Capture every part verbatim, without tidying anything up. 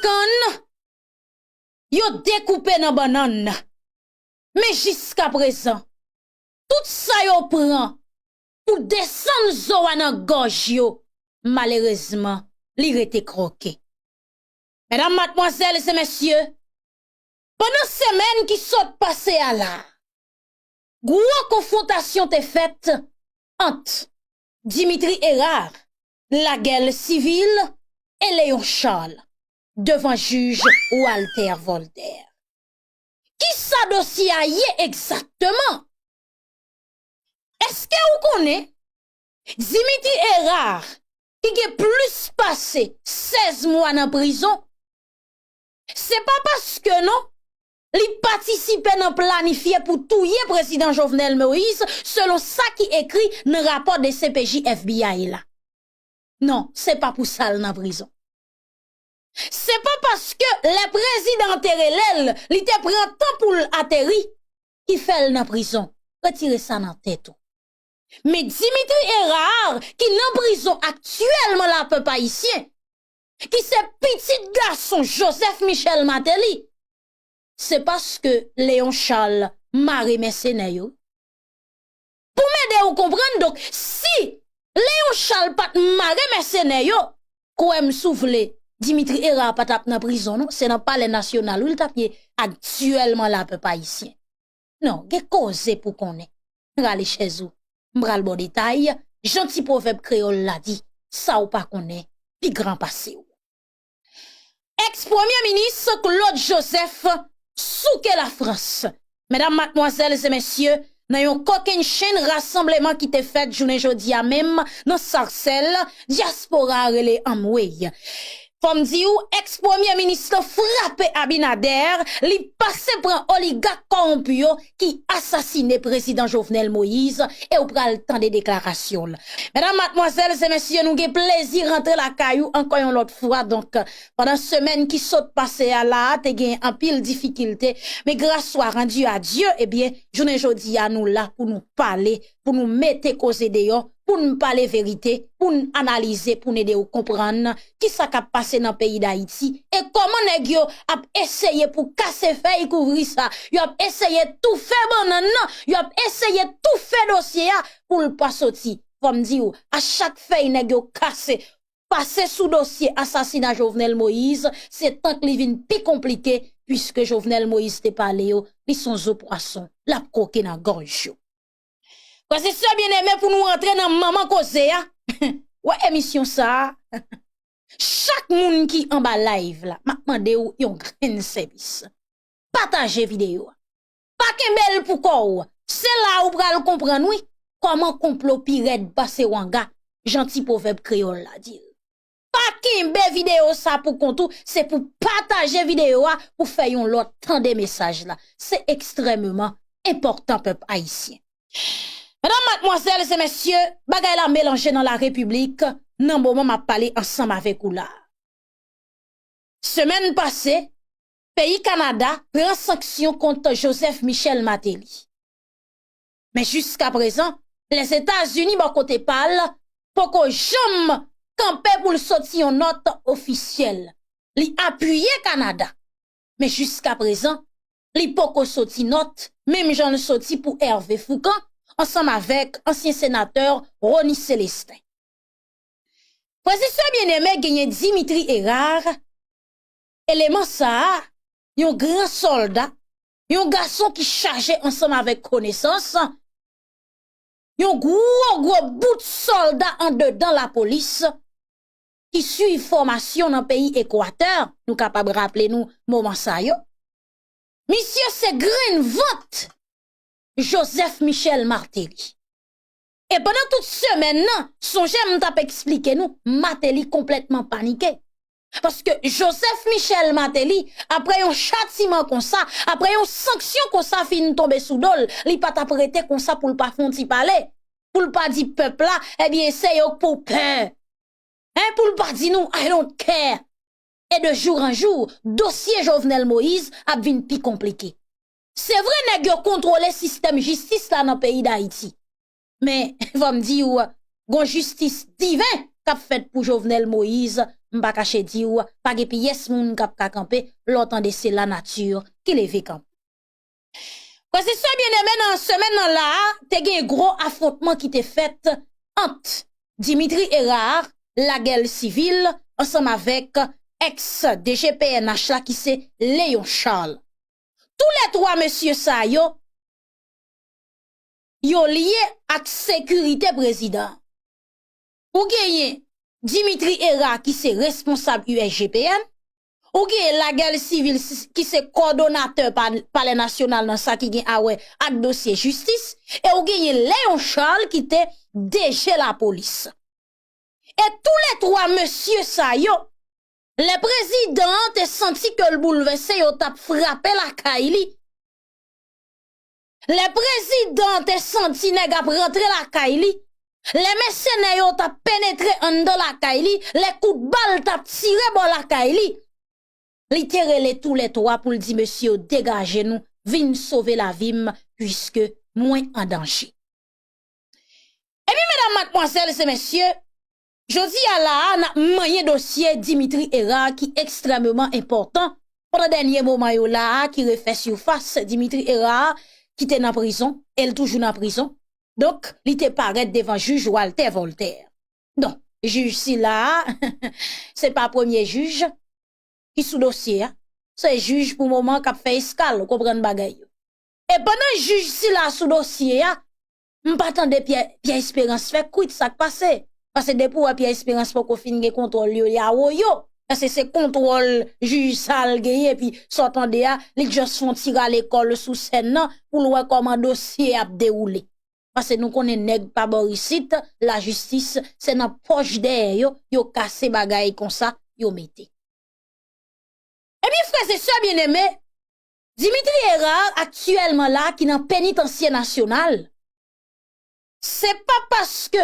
kann, yo dekoupe nan bannann. Men jiskaprezan, tout sa yo pran pou desann zo a nan gòj yo, malerezman, li rete kwoke. Medam, madmwazèl e mesye, pandan semèn ki sot pase a la, gwo konfwontasyon te fèt ant Dimitri Hérard, Laguel Civil e Léon Charles devan jij Walter Voltaire. Kisa dosye a ye egzakteman? Èske ou konnen Dimitri Hérard, ki gen plis pase sèz mwa nan prizon, se pa paske non, li patisipe nan planifye pou touye prezidan Jovenel Moïse, selon sa ki ekri nan rapò D C P J F B I la. Non, se pa pou sa l nan prizon. Se pa paske lè prezidan an te rele l, li te pran tan pou l ateri, ki fè l nan prizon. Retire sa nan tèt ou. Men Dimitri Hérard, ki nan prizon aktyèlman la, pèp ayisyen, ki se pitit gason Joseph Michel Martelly, se paske Léon Charles mare mèsenè yo. Pou m ede w konprann, donk, si Léon Charles pa t mare mèsenè yo, kwè m si w vle, Dimitri Hérard pa t ap nan prizon, non, se nan Palè Nasyonal wi l t ap ye aktyèlman la, pèp ayisyen. Non, gen koze pou konnen. Rale chèz ou. M pral ba w detay, jan ti pwovèb kreyòl la di, sa w pa konnen, pi gran pase w. Eks premye minis Claude Joseph souke Lafrans. Medam, madmwazèl e mesye, nan yon kokennchenn rasanbleman ki te fèt jounen jodi a menm nan Sarcelles, dyaspora a rele anmwey. Fò m di w, eks premye minis lan frape Abinader, li pase pran oligak kòwonpi yo ki asasine prezidan Jovenel Moïse, e w pral tande deklarasyon l. Medam, madmwazèl e mesye, nou gen plezi rantre lakay ou ankò yon lòt fwa. Donk, pandan semèn ki sot pase a la a, te gen anpil difikilte, men grâce soit rendue à Dieu, ebyen, jounen jodi a, nou la pou nou pale, pou nou mete koze deyò, pou n pale verite, pou n analize, pou n ede w konprann kisa k ap pase nan peyi Dayiti, e kòman nèg yo ap eseye pou kase fèy kouvri sa. Yo ap eseye toufe bannann nan, yo ap eseye toufe dosye a pou l pa soti. Fò m di w, a chak fèy nèg yo kase, pase sou dosye asasina Jovenel Moïse, se tank li vin pi konplike, piske Jovenel Moïse te pale yo, li se yon zo pwason, l ap kwoke nan gòj yo. Frè e sè byeneme, pou nou rantre nan manman koze a, wè emisyon sa a, chak moun ki anba live la, m ap mande w yon grenn sèvis. Pataje videyo a. Pa kenbe l pou kò w. Se la ou pral konprann, wi, kòman konplo pi rèd pase wanga, jan ti pwovèb kreyòl la di l. Pa kenbe videyo sa pou kont ou, se pou pataje videyo a pou fè yon lòt tande mesaj la. Se ekstrèmeman enpòtan, pèp ayisyen. Medam, madmwazèl e mesye, bagay la melanje nan la Repiblik nan moman m ap pale ansanm avèk ou la. Semèn pase, peyi Kanada pran sanksyon kont Joseph Michel Martelly. Men jiskaprezan, Lèzetazini bò kote pa l poko janm kanpe pou l soti yon nòt ofisyèl. Li apiye Kanada. Men jiskaprezan, li poko soti nòt, menm jan l soti pou Hervé Fourcand, ansanm avèk ansyen senatè Rony Célestin. Frè e sè byeneme, genyen Dimitri Hérard, eleman sa a, yon gran sòlda, yon gason ki chaje ansanm avèk konesans, yon gwo, gwo bout sòlda andedan lapolis, ki swiv fòmasyon nan peyi Ekwatè, nou kapab raple nou moman sa yo. Misye se grenn vant Joseph Michel Martelly. E pandan tout semèn nan, sonje m t ap eksplike nou, Martelly konplètman panike. Paske Joseph Michel Martelly, apre yon chatiman konsa, apre yon sanksyon konsa fin tonbe sou do l, li pa t ap rete konsa pou l pa fè yon ti pale, pou l pa di pèp la, ebyen, se yo k pou pè. Hein, pou l pa di nou, I don't care. E de jour en jour, dosye Jovenel Moïse ap vin pi konplike. Se vre, nèg yo kontwole sistèm jistis la nan peyi Dayiti. Men, fò m di w, gon jistis diven k ap fèt pou Jovenel Moïse, m pa kache di w, pa gen pyès moun k ap ka kanpe lè w tande se lanati ki leve kanpe. Frè e sè byeneme, nan semèn nan la a, te gen gwo afwontman ki te fèt ant Dimitri Hérard, lagè l sivil, ansanm avèk ex D G P N H la ki se Léon Charles. Toulètwa mesye sa yo, yo lye ak sekirite prezidan an. Ou genyen Dimitri Hérard ki se responsab U S G P N, ou genyen Laguerre Civil ki se kòdonatè pa-, Palè Nasyonal nan sa ki gen a wè ak dosye jistis, e ou genyen Léon Charles ki te D G lapolis. E toulètwa mesye sa yo, lè prezidan an te santi ke l boulvèse, yo t ap frape lakay li. Lè prezidan an te santi nèg ap rantre lakay li, lè mèsenè yo t ap penetre anndan lakay li, lè kout bal t ap tire bò lakay li, li te rele toulètwa pou l di mesye yo, "Degaje nou, vin sove lavi m, piske mwen an danje." Ebyen, medam, madmwazèl e mesye, jodi a la a, n ap manyen dosye Dimitri Hérard ki ekstrèmeman enpòtan. Pandan dènye moman yo la a, ki refè sifas, Dimitri Hérard, ki te nan prizon, e l toujou nan prizon. Donk, li te parèt devan jij Walter Voltaire. Donk, jij sila a, se pa premye jij ki sou dosye a. Se jij pou moman k ap fè eskal, ou konprann bagay yo. E pandan jij sila sou dosye a, m pa tande Pyè, Pyè Esperans fè kwit, sa k pase. Paske depi w wè Pyè Esperans poko fin gen kontwòl yo, li awoyo. Paske se kontwòl jij sa l genyen, epi sa w tande a, li just fè yon ti rale kò l sou sèn nan pou l wè kòman dosye a ap dewoule. Paske nou konnen nèg pa bò isit, lajistis, se nan pòch dèyè yo, yo kase bagay konsa, yo mete. Ebyen, frè e sè byeneme, Dimitri Hérard aktyèlman la ki nan penitansye nasyonal, se pa paske,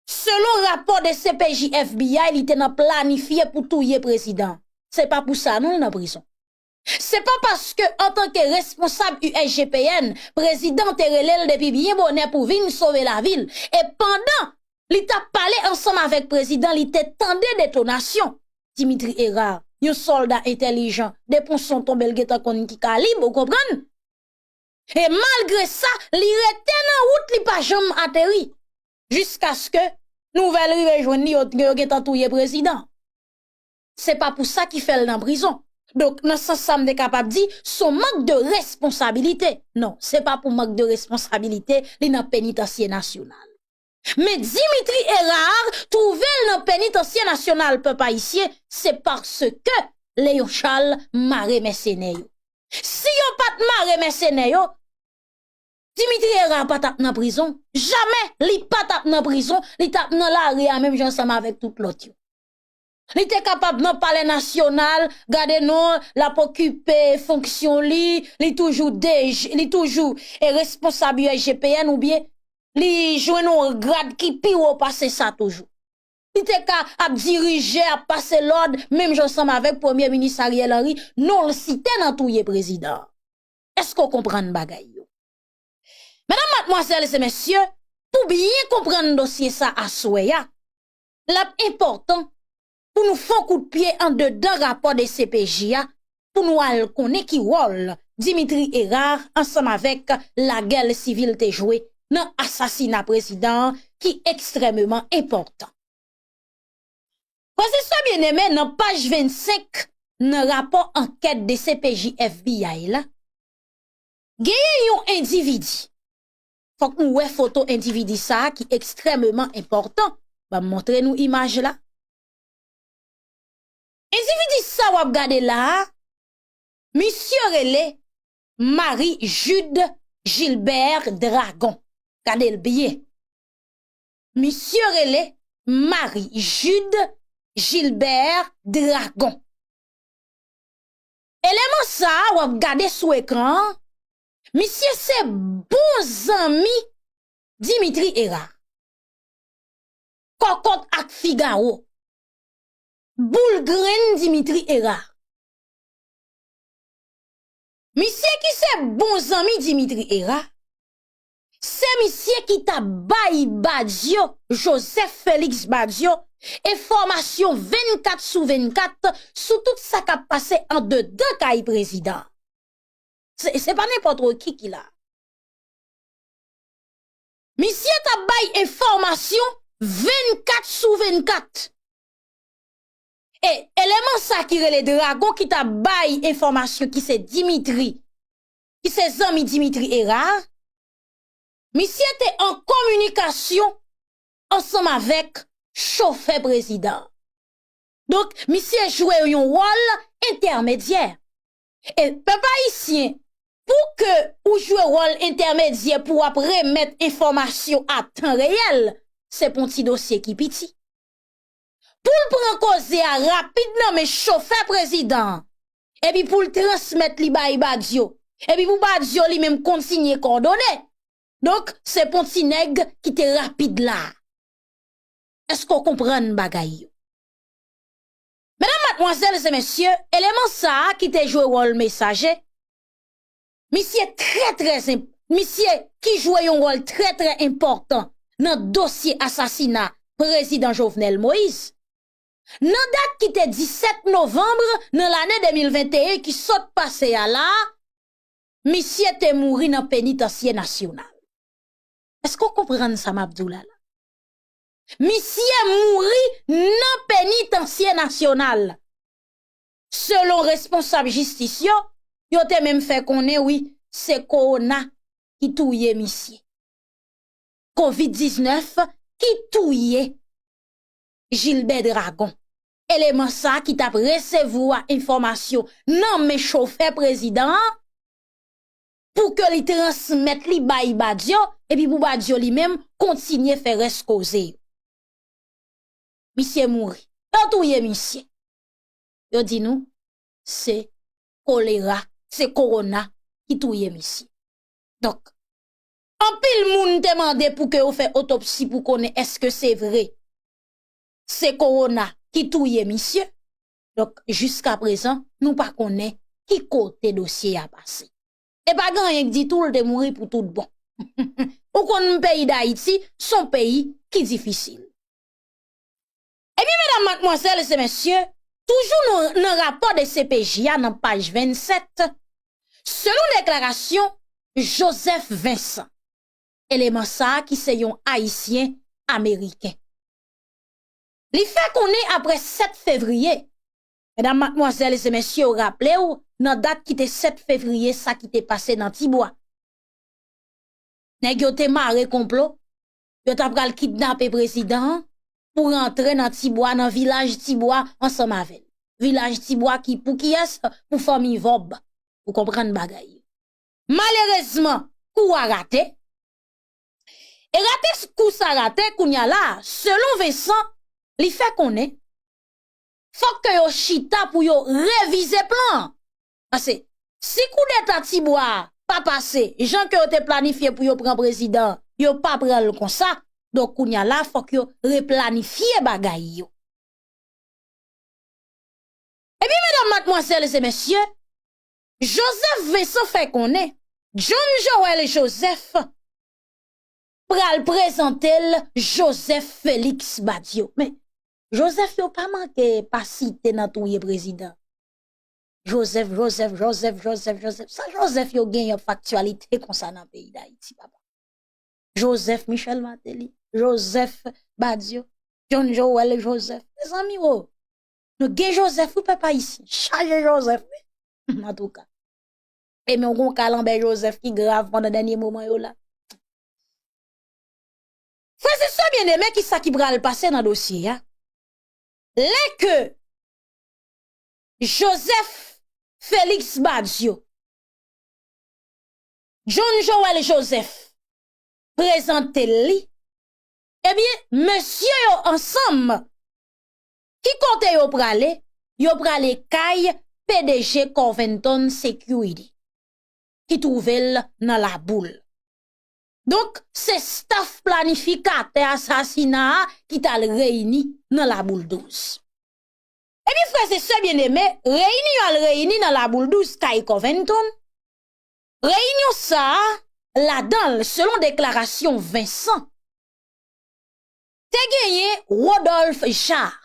selon rapò de C P J F B I, li te nan planifye pou touye prezidan. Se pa pou sa non l nan prizon. Se pa paske, antanke responsab U S G P N, prezidan te rele l depi byen bonè pou vin sove lavi l. E pandan li t ap pale ansanm avèk prezidan, li te tande detonasyon. Dimitri Hérard, yon sòlda entèlijan, depi yon son tonbe, l gentan konn ki kalib, ou konprann? E malgre sa, li rete nan wout, li pa janm ateri. Jiskaske nouvèl rive jwenn li, yo, yo gentan touye prezidan. Se pa pou sa ki fè l nan prizon. Donk, nan sans sa, m te kapab di, se yon mank de responsabilite. Non, se pa pou mank de responsabilite, li nan penitansye nasyonal. Men Dimitri Hérard twouve l nan penitansye nasyonal pèp ayisyen, se paske Léon Charles mare mèsenè yo. Si yo pa t mare mèsenè yo, Dimitri Hérard pa t ap nan prizon. Jamè, li pa t ap nan prizon, li t ap nan lari a menm jan ansanm avèk tout lòt yo. Li te kapab nan Palè Nasyonal, gade non, l ap okipe fonksyon li, li toujou D G, li toujou, e, responsab U S G P N oubyen li jwenn yon grad ki pi wo pase sa toujou. Li te ka ap dirije, ap pase lòd, menm jan ansanm avèk Premye Minis Ariel Henry, non l site nan touye prezidan an. Èske w konprann bagay yo? Medam, madmwazèl e mesye, pou byen konprann dosye sa aswè a, l ap enpòtan pou nou fè yon kout pye andedan rapò de C P J a, pou nou al konnen ki wòl Dimitri Hérard ansanm avèk Laguerre Civil te jwe nan asasina prezidan an ki ekstrèmeman enpòtan. Frè e sè byeneme, nan paj vennsenk nan rapò ankèt de C P J F B I la, genyen yon endividi. Fòk nou wè foto endividi sa a ki ekstrèmeman enpòtan. Ban m montre nou imaj la. Endividi sa w ap gade la a, misye rele Marie Jude Gilbert Dragon. Gade l byen. Misye rele Marie Jude Gilbert Dragon. Eleman sa a w ap gade sou ekran an, misye se bon zanmi Dimitri Hérard. Kòkòt ak Figawo. Boul grenn Dimitri Hérard. Misye ki se bon zanmi Dimitri Hérard, se misye ki t ap bay Badio, Joseph Félix Badio, enfòmasyon vennkat sou vennkat sou tout sa k ap pase andedan kay prezidan. Se, se pa nenpòt ki ki la. Misye t ap bay enfòmasyon vennkat sou vennkat. E eleman sa ki rele Dragon ki t ap bay enfòmasyon ki se Dimitri, ki se zanmi Dimitri Hérard, misye te an kominikasyon ansanm avèk chofè prezidan. Donk, misye jwe yon wòl entèmedyè. E pèp ayisyen, pou ke ou jwe wòl entèmedyè pou w ap remèt enfòmasyon a tan reyèl, se pou yon ti dosye ki piti. Pou l pran koze a rapid nan men chofè prezidan an, epi pou l transmèt li bay Badio, epi pou Badio li menm kontinye kòdone. Donk, se pou yon ti nèg ki te rapid la. Èske w konprann bagay yo? Medam, madmwazèl e mesye, eleman sa a ki te jwe wòl mesaje, misye trè, trè enp-, misye ki jwe yon wòl trè, trè enpòtan nan dosye asasina prezidan Jovenel Moïse. Nan dat ki te disèt novanm nan lane de mil venteyen ki sot pase a la, misye te mouri nan penitansye nasyonal. Èske w konprann sa m ap di w la la? Misye mouri nan penitansye nasyonal. Selon responsab jistis yo, yo te menm fè konnen, wi, se kowona ki touye misye. Kovid diznèf ki touye Gilbert Dragon. Eleman sa ki t ap resevwa enfòmasyon nan men chofè prezidan an, pou ke li transmèt li bay Badio, epi pou Badio li menm kontinye fè rès koze yo. Misye mouri. Yo touye misye. Yo di nou, se kolera, se kowona ki touye misye. Donk, anpil moun te mande pou ke yo fè otopsi pou konnen èske se vre se kowona ki touye misye. Donk, jiskaprezan, nou pa konnen ki kote dosye a pase. E pa gen anyen k di tou l te mouri pou tout bon. Ou konn peyi Dayiti, se yon peyi ki difisil. Ebyen, medam, madmwazèl e mesye, toujou nan, nan rapò de C P J a nan paj vennsèt, selon deklarasyon Joseph Vincent, eleman sa a ki se yon Ayisyen Ameriken. Li fè konnen apre sèt fevriye, medam, madmwazèl e mesye, w raple w, nan dat ki te sèt fevriye, sa ki te pase nan Tibwa. Nèg yo te mare konplo, yo ta pral kidnape prezidan an pou rantre nan Tibwa, nan vilaj Tibwa ansanm avè l. Vilaj Tibwa ki pou kiyès? Pou fanmi Vòb. Ou konprann bagay yo. Malerezman, kou a rate. E rate kou sa rate, kounye a la, selon Vincent, li fè konnen, fòk ke yo chita pou yo revize plan an. Paske si koudeta Tibwa a pa pase, jan ke yo te planifye pou yo pran prezidan, yo pa pran l konsa, donk kounye a la, fòk yo replanifye bagay yo. Ebyen, medam, madmwazèl e mesye, Joseph Vincent fè konnen John Joël Joseph pral prezante l Joseph Félix Badio. Men, Joseph yo pa manke pa site nan touye prezidan. Joseph, Joseph, Joseph, Joseph, Joseph. Sa Joseph yo gen y ap fè aktyalite konsa nan peyi Dayiti, papa? Joseph Michel Martelly, Joseph Badio, John Joël Joseph. Mezanmi, wo. Nou gen Joseph, wi, pèp ayisyen. Chaje Joseph, wi. Antouka. E men w gon kalanbè Joseph ki grav pandan dènye moman yo la. Frè e sè byeneme, ki sa ki pral pase nan dosye a? Lè ke Joseph Félix Badio, John Joël Joseph, prezante l li, ebyen, mesye yo ansanm, ki kote yo prale? Yo prale kay P D G Covington Security, ki twouve l nan Laboul. Donk, se staff planifikatè asasina a ki t al reyini nan Laboul douz. Ebyen, frè e sè byeneme, reyini yo al reyini nan Laboul douz kay Covington, reyinyon sa a, ladan l, selon deklarasyon Vincent, Te genyen Rodolphe Jaar.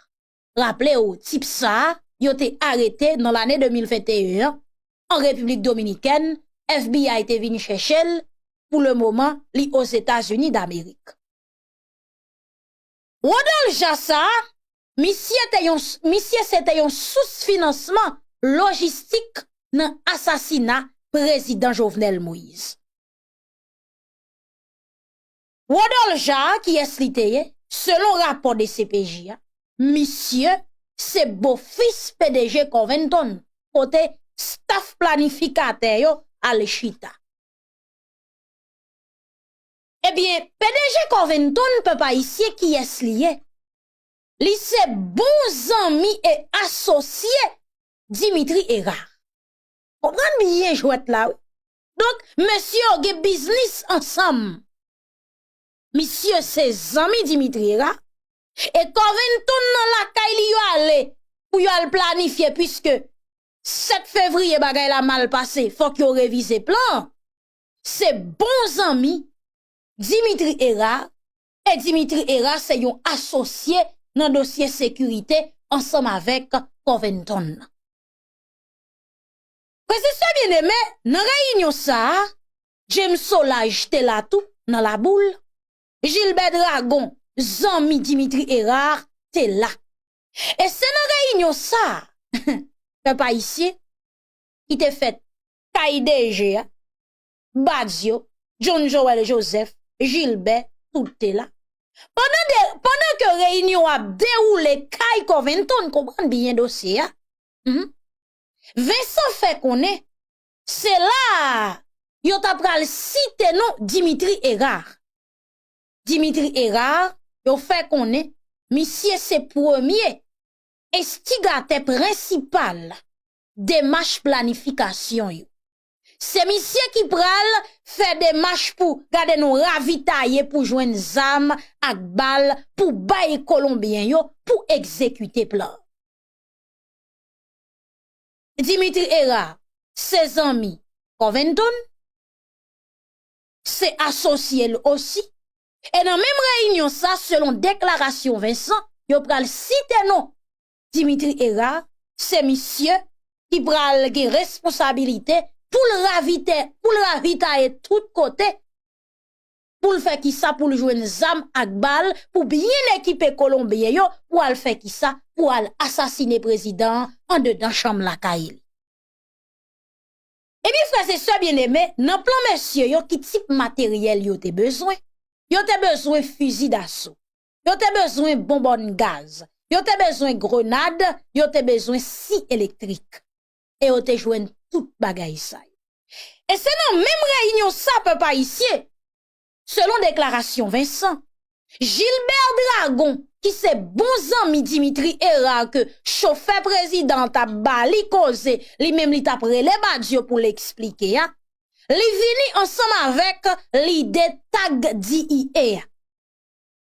Raple w, tip sa a, yo te arete nan lane de mil venteyen an, an Repiblik Dominikèn, F B I te vin chèche l, pou le moman, li Ozetazini Damerik. Rodolphe Jaar sa a, misye te yon, misye se te yon sous finansman lojistik nan asasina Prezidan Jovenel Moïse. Rodolphe Jaar, kiyès li te ye? Selon rapò D C P J a, misye se bofis P D G Covington, kote staf planifikatè yo al chita. Ebyen, P D G Covington, pèp ayisyen, kiyès li ye? Li se bon zanmi e asosye Dimitri Hérard. Konprann byen jwèt la, wi. Donk, mesye yo gen biznis ansanm. Misye se zanmi Dimitri Hérard. E Covington nan lakay li yo ale pou yo al planifye, piske sèt fevriye bagay la mal pase, fòk yo revize plan an. Se bon zanmi Dimitri Hérard, e Dimitri Hérard se yon asosye nan dosye sekirite ansanm avèk Covington nan. Frè e sè byeneme, nan reyinyon sa a, James Solages te la tou, nan laboul. Gilbert Dragon, zanmi Dimitri Hérard, te la. E se nan reyinyon sa a, pèp ayisyen, ki te fèt kay D G a, Badio, John Joël Joseph, Gilbert, tout te la. Pandan de, pandan ke reyinyon ap dewoule kay Covington, konprann byen dosye a, mhm, Vincent fè konnen se la a yo ta pral site non Dimitri Hérard. Dimitri Hérard, yo fè konnen misye se premye enstigatè prensipal demach planifikasyon yo. Se misye ki pral fè demach pou gade nou ravitaye pou jwenn zam ak bal pou bay Kolonbyen yo pou egzekite plan. Dimitri Hérard se zanmi Covington, se asosye l osi. E nan menm reyinyon sa, selon deklarasyon Vincent, yo pral site non Dimitri Hérard, se misye ki pral gen responsabilite pou l ravite-, pou l ravitaye tout kote, pou l fè kisa, pou l jwenn zam ak bal, pou byen ekipe Kolonbyen yo, pou al fè kisa, pou al asasine prezidan an andedan chanm lakay li. Ebyen, frè e sè byeneme, nan plan mesye yo, ki tip materyèl yo te bezwen? Yo te bezwen fizi daso. Yo te bezwen bonbòn gaz. Yo te bezwen grenad. Yo te bezwen si elektrik. E yo te jwenn tout bagay sa yo. E se nan menm reyinyon sa, pèp ayisyen, selon deklarasyon Vincent, Gilbert Dragon, ki se bon zanmi Dimitri Hérard ke chofè prezidan an t ap ba li koze, li menm li t ap rele Badio pou l eksplike a, li vini ansanm avèk lide tag D E A.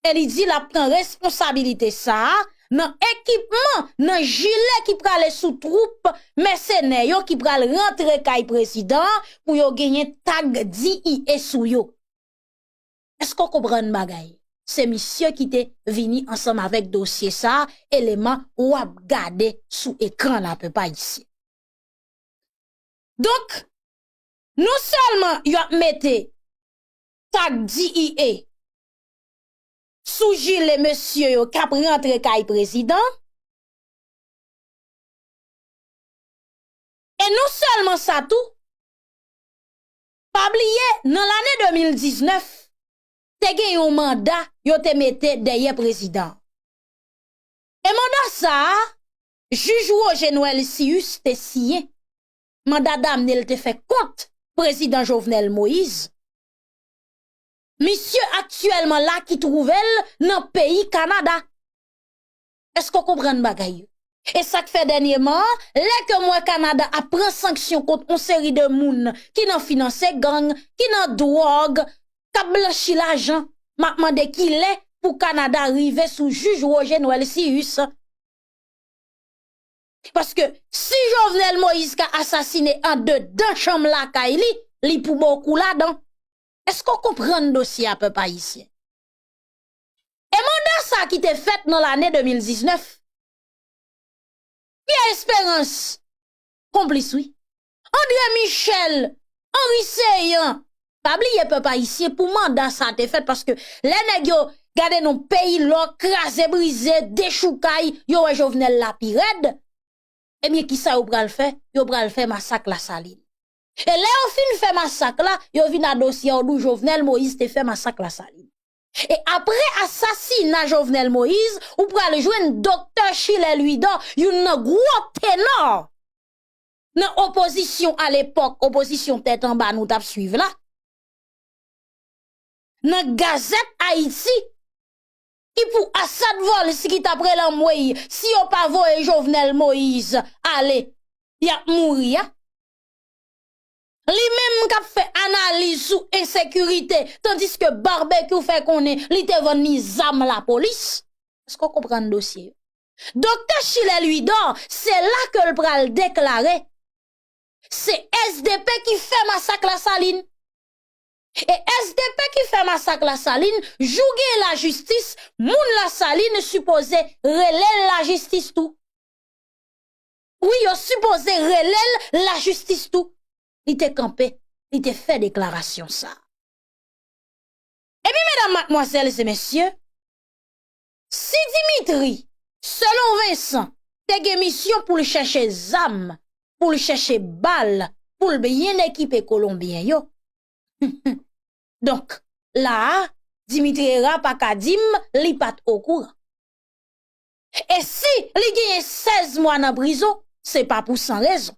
E li di l ap pran responsabilite sa a nan ekipman, nan jile ki prale sou twoup mèsenè yo ki pral rantre kay prezidan an pou yo genyen tag D E A sou yo. Èske w konprann bagay? Se misye ki te vini ansanm avèk dosye sa a, eleman w ap gade sou ekran la, pèp ayisyen. Donk, non sèlman y ap mete tag D E A sou jile mesye yo k ap rantre kay prezidan, e non sèlman sa tou, pa bliye, nan lane de mil diznèf, te gen yon manda yo te mete dèyè prezidan an. E manda sa a, jij Roger Noël Cius te siyen. Manda damne l te fè kont prezidan Jovenel Moïse. Misye aktyèlman la ki twouve l nan peyi Kanada. Èske w konprann bagay yo? E sa k fè dènyèman an, lè ke m wè Kanada ap pran sanksyon kont yon seri de moun ki nan finanse gang, ki nan dwòg, k ap blanchi lajan, m ap mande kilè pou Kanada rive sou jij Roger Noël Cius. Paske si Jovenel Moïse ka asasine andedan chanm lakay li, li pou bokou ladan. Èske w konprann dosye a, pèp ayisyen? E manda sa sa ki te fèt nan lane de mil diznèf. Pierre Espérance konplis, wi. André Michel, Henri Céant, pa bliye pèp ayisyen pou manda sa te fèt, paske lè nèg yo gade non peyi lò, kraze brize, dechoukay, yo wè Jovenel la pi rèd. Ebyen, kisa yo pral fè? Yo pral fè masak Lasalin. E lè yo fin fè masak la, yo vin a dosye a, yo di w Jovenel Moïse te fè masak Lasalin. E apre asasina Jovenel Moïse, ou pral jwenn Doktè Schiller Louidor, youn nan gwo tenò nan opozisyon alepòk, opozisyon tèt anba nou t ap swiv la, nan Gazèt Ayiti, ki pou Assad Volcy ki t ap rele anmwey, si yo pa voye Jovenel Moïse ale, y ap mouri a. Li menm k ap fè analiz sou ensekirite, tandiske Barbecue fè konnen li te vann li zam lapolis. Èske w konprann dosye yo? Doktè Schiller Louidor, se la ke l pral deklare se S D P ki fè masak Lasalin. E S D P ki fè masak Lasalin, jou gen lajistis, moun Lasalin sipoze rele l lajistis tou. Wi, yo sipoze rele l lajistis tou. Li te kanpe, li te fè deklarasyon sa a. Ebyen, medam, madmwazèl e mesye, si Dimitri, selon Vincent, te gen misyon pou l chèche zam, pou l chèche bal, pou l byen ekipe Kolonbyen yo, donk, la a, Dimitri Hérard pa ka di m li pa t okouran. E si li genyen sèz mwa nan prizon, se pa pou san rezon.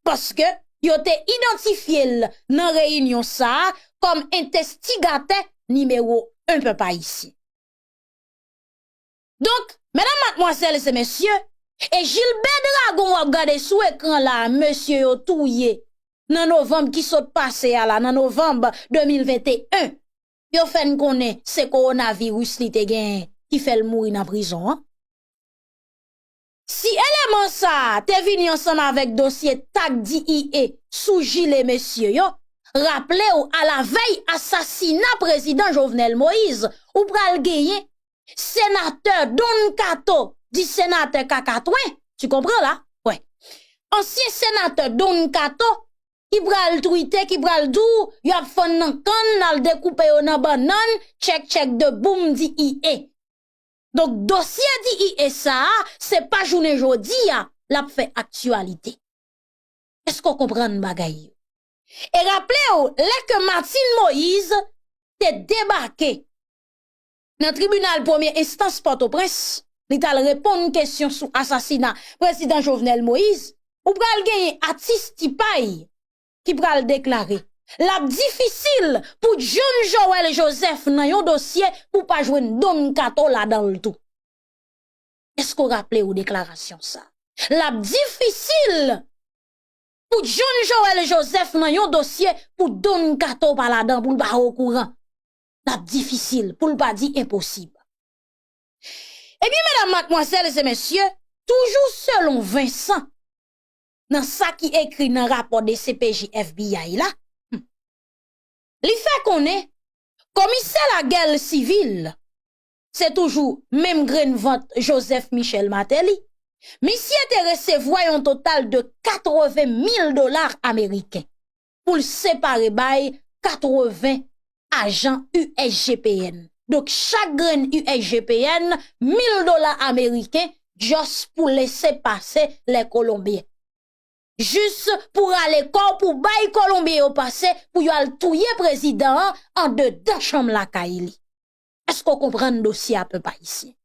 Paske yo te idantifye l nan reyinyon sa a kòm envestigatè nimewo en pèp ayisyen. Donk, medam, madmwazèl e mesye, e Gilbert Dragon w ap gade sou ekran la a, mesye yo touye nan novanm ki sot pase a la, nan novanm de mil venteyen, yo fè n konnen se kowonaviris li te genyen ki fè l mouri nan prizon an. Si eleman sa a te vini ansanm avèk dosye tag D E A sou jile mesye yo, raple w, alavèy asasina prezidan Jovenel Moïse, ou pral genyen senatè Don Kato, di senatè Kakatwen, tu comprends là? Wè. Ansyen senatè Don Kato, ki pral twite, ki pral di w, y ap fann nan kann, n al dekoupe yo nan bannann, tchèk tchèk de boum D E A. Donk, dosye D E A sa a, se pa jounen jodi a l ap fè aktyalite. Èske w konprann bagay yo? E raple w, lè ke Martine Moïse te debake nan tribinal premye enstans Pòtoprens, li t al reponn kesyon sou asasina prezidan Jovenel Moïse, ou pral genyen atis Tipay ki pral deklare l ap difisil pou John Joël Joseph nan yon dosye pou pa jwenn Don Kato ladan l tou. Èske w raple w deklarasyon sa? L ap difisil pou John Joël Joseph nan yon dosye pou Don Kato pa ladan, pou l pa okouran. L ap difisil, pou l pa di enposib. Ebyen, medam, madmwazèl e mesye, toujou selon Vincent, nan sa ki ekri nan rapò D C P J F B I la, hmm, li fè konnen komisè lagè sivil, se toujou menm grenn vant Joseph Michel Martelly, misye te resevwa yon total de katreven mil dola ameriken pou l separe bay katreven ajan U S G P N. Donk, chak grenn U S G P N, mil dola ameriken, just pou lese pase lè Kolonbyen. Jis pou rale kò w, pou bay Kolonbyen yo pase, pou yo al touye prezidan an andedan chanm lakay li. Èske w konprann dosye a, pèp ayisyen?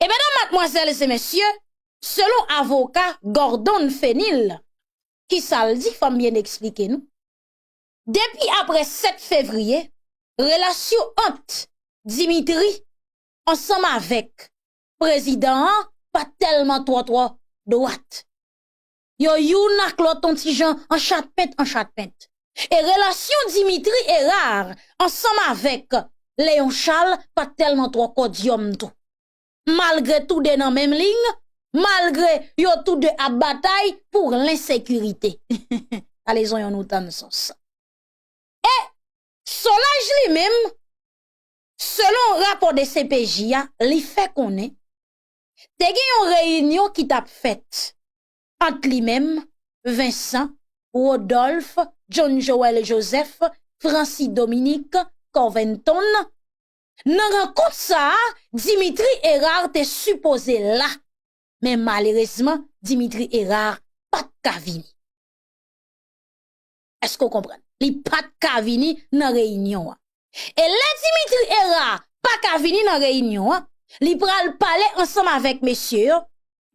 E medam, madmwazèl e mesye, selon avoka Gordon Fenil, kisa l di, fò m byen eksplike nou. Depi apre sèt fevriye, relasyon ant Dimitri ansanm avèk prezidan an pa t tèlman twò twò dwat. Yo youn ak lòt on ti jan anchatpent anchatpent. E relasyon Dimitri Hérard ansanm avèk Léon Charles pa t tèlman twò kòdyòm tou. Malgre toude nan menm liy, malgre yo toude ap batay pou lensekirite. Alezon yon nou tann sons. E Solaj li menm, Selon rapò D C P J a, li fè konnen te gen yon reyinyon ki t ap fèt ant li menm, Vincent, Rodolphe, John Joël Joseph, Francis Dominique, Corventon. Nan rankont sa a, Dimitri Hérard te sipoze la, men malerezman, Dimitri Hérard pa t ka vini. Èske w konprann? Li pa t ka vini nan reyinyon an. E lè Dimitri Hérard pa ka vini nan reyinyon an, li pral pale ansanm avèk mesye yo,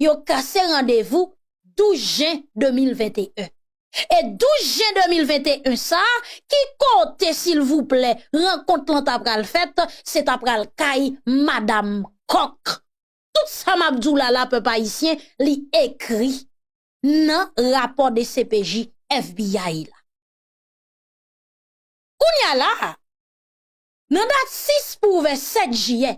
yo kase randevou douz jen de mil venteyen. E douz jen de mil venteyen sa a, ki kote, silvouplè, rankont lan ta pral fèt? Se ta pral kay Madam Kòk. Tout sa m ap di w la, la, pèp ayisyen, li ekri nan rapò D C P J F B I la. Kounye a la, nan dat sis pou ouvè sèt jiyè,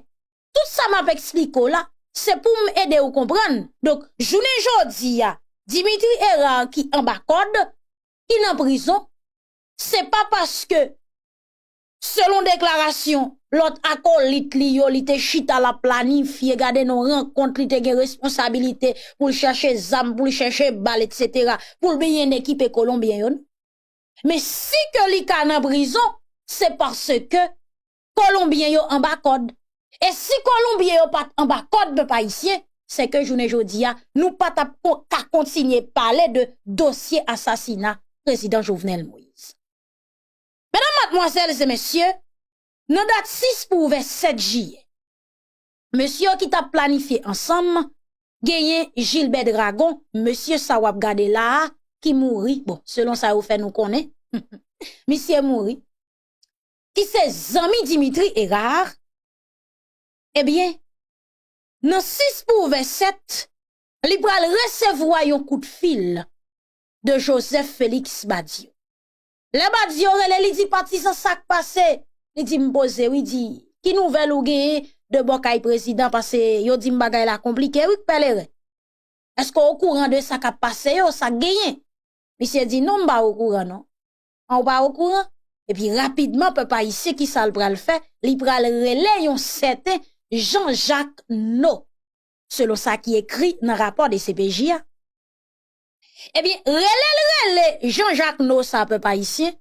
tout sa m ap eksplike w la, se pou m ede w konprann. Donk, jounen jodi a, Dimitri Hérard ki anba kòd, ki nan prizon, se pa paske, selon deklarasyon lòt akolit li yo, li te chita l ap planifye, gade non, rankont, li te gen responsabilite pou l chèche zam, pou l chèche bal, etsetera, pou l byen ekipe Kolonbyen yo, non. Men si ke li ka nan prizon, se paske Kolonbyen yo anba kòd. E si Kolonbyen yo pa t anba kòd, pèp ayisyen, se ke jounen jodi a, nou pa t ap ko-, ka kontinye pale de dosye asasina prezidan Jovenel Moïse. Medam, madmwazèl e mesye, nan dat sis pou ouvè sèt jiyè, mesye yo ki t ap planifye ansanm, genyen Gilbert Dragon, mesye sa w ap gade la a, ki mouri, bon, selon sa yo fè nou konnen, misye mouri, ki se zanmi Dimitri Hérard, ebyen, nan sis pou ouvè sèt, li pral resevwa yon kout fil de Joseph Félix Badio. Lè Badio rele, li di, "Patizan, sa k pase?" Li di, "M poze wi," di, "ki nouvèl ou genyen de bò kay prezidan, paske yo di m bagay la konplike wi, k pèleren. Èske w okouran de sa k ap pase yo, sa k genyen?" Misye di, "Non, m pa okouran non." "An, ou pa okouran?" Epi rapidman, pèp ayisyen, ki sa l pral fè? Li pral rele yon sèten Jean-Jacques No, selon sa ki ekri nan rapò D C P J a. Ebyen, rele l rele Jean-Jacques No sa, pèp ayisyen,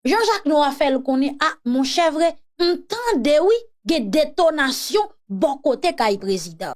Jean-Jacques No a fè l konnen, "A, monchè, vre, m tande wi, gen detonasyon bò kote kay prezidan."